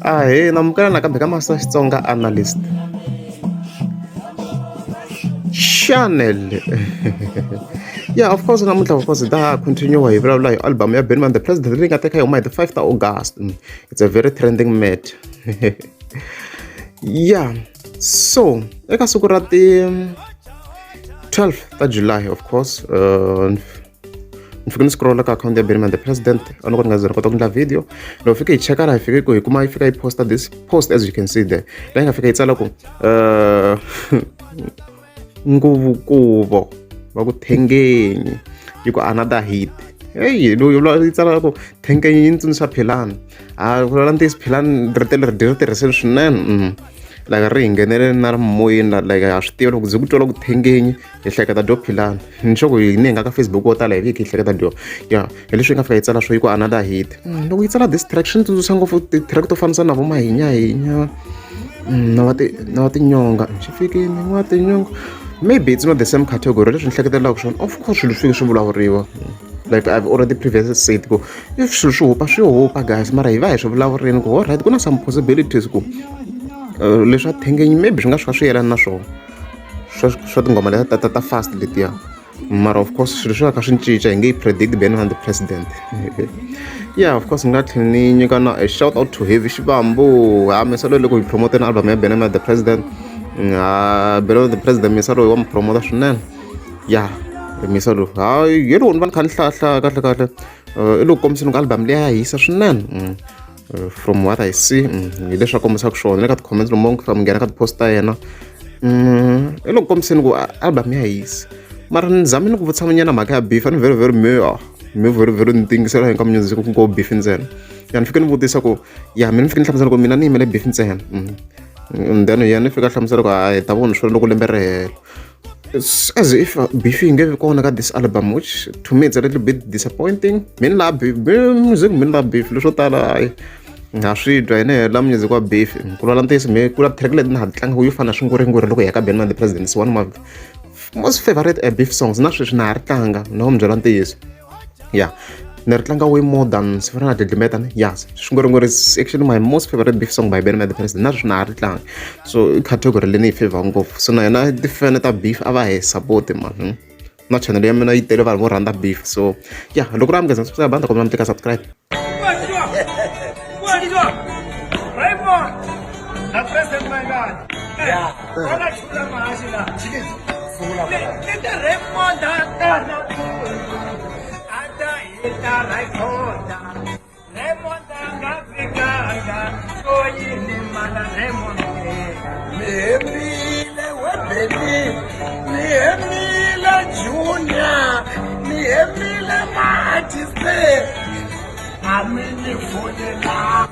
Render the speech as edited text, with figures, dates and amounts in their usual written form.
Ahee namukela nakambe ka Master Xitsonga Analyst Channel. Yeah, of course namuntlha of course hi ta continue hi vulavula hi album ya Benny the President leyi nga teka yi huma hi ti 5 ta August. It's a very trending matter. Yeah, so eka siku ra ti 12 ta July of course ni fike ni scrolla ka akhawunti ya Benny the President, a ni ku ni nga ze ni kota ku endla video. Loko fike hi cheka laha, hi fike ku hi kuma yi fika yi posta this post, as you can see there, laha yi nga fika yi tsala ku nguvukuvo va ku thengenyi yi ku another hit. Heyi, loyi yi tsala ku thengenyi yi ni tsundzuxa Philani. A vulavula ntiyiso, Philani rito leri ri tirhisile swinene, like ri hi nghenele na ri moyeni, like ha swi tiva loko ze ku twa loko thengenyi hi hleketa dyo Philani. Ni sure ku hi ni hi nga ka Facebook wo tala hi viki hi hleketa dyo ya hi leswi yi nga fika yi tsala swo yi ku another hit. Loko yi tsala this track, swi ni tsundzuxa ngopfu ti-track to fanisa na vo Mahinyahinya na va ti na va tinyonga xi fikini n'wa tinyonga. Maybe it's not the same category leswi ni hleketelaka swona. Of course swilo swi fike swi vulavuriwa, like I've already previously said ku if swilo swi hupa swi hupa guys, mara hi va hi swi vulavurini ku alright, ku na some possibilities ku leswa thengenyi maybe swi nga swi kha swi yelana na swona swa tinghoma letiya ta fast letiya. Mara of course swilo swi va kha swi cinca, hi nge yi predict Benny the President. Yeah, of course ni nga tlhela ni nyika na a shout out to Heavy Xivambu. Ha misa loyi loko hi promote na album ya Benny the President. Ha, Benny the President misa loyi wa mi promota swinene. Ya, misa loyi ha hi loko ni va ni kha ni hlaya kahle kahle, i loko kombiseni ku album liya ya hisa swinene. From what I see, hi leswi a kombisaka swona le ka ti-comments lomu mi nghena ka ti-post ta yena, i loko kombiseni ku album ya hisa. Mara ni zame ni ku vutisa nyana mhaka ya beef, a ni very very me me very very ni tingisela hi ka music ku ngo beef ntsena. Ya, ni fike ni vutisa ku ya mina ni fike ni hlamusela ku mina ni yimele beef ntsena, and then yena ni fika hlamusela ku hayi, ta vona swona loko lembe ri hela. It's as if beef yi nge vi kona ka this album, which to me it's a little bit disappointing. Mina la beef music, mina la beef leswo tala hayi ha swi twa hina hi la music wa beef. Ku vulavula ntiyiso, me ku la track leti na ha ti tlangaka yo fana na swingwirigwiri loko hi ya ka Benny the President is one of my most favorite beef songs. Na sweswi na ha ri tlanga, no mi byela ntiyiso. Yeah, ni ri tlanga way more than swi fana na Dlidlimeta ni. Yes, swingwirigwiri is actually my most favorite beef song by Benny the President. Na sweswi na ha ri tlanga, so i category leyi ni yi favor ngopfu. So na yena tifene ta beef a va hi support man, na channel ya mina yi tele vanhu vo rhandza beef. So yeah, loko ri amukeza subscribe, a ni ta kombela mi tika subscribe. Ni hembile we Benny, ni hembile Junior, ni hembile Matise, a mi ni fonelanga.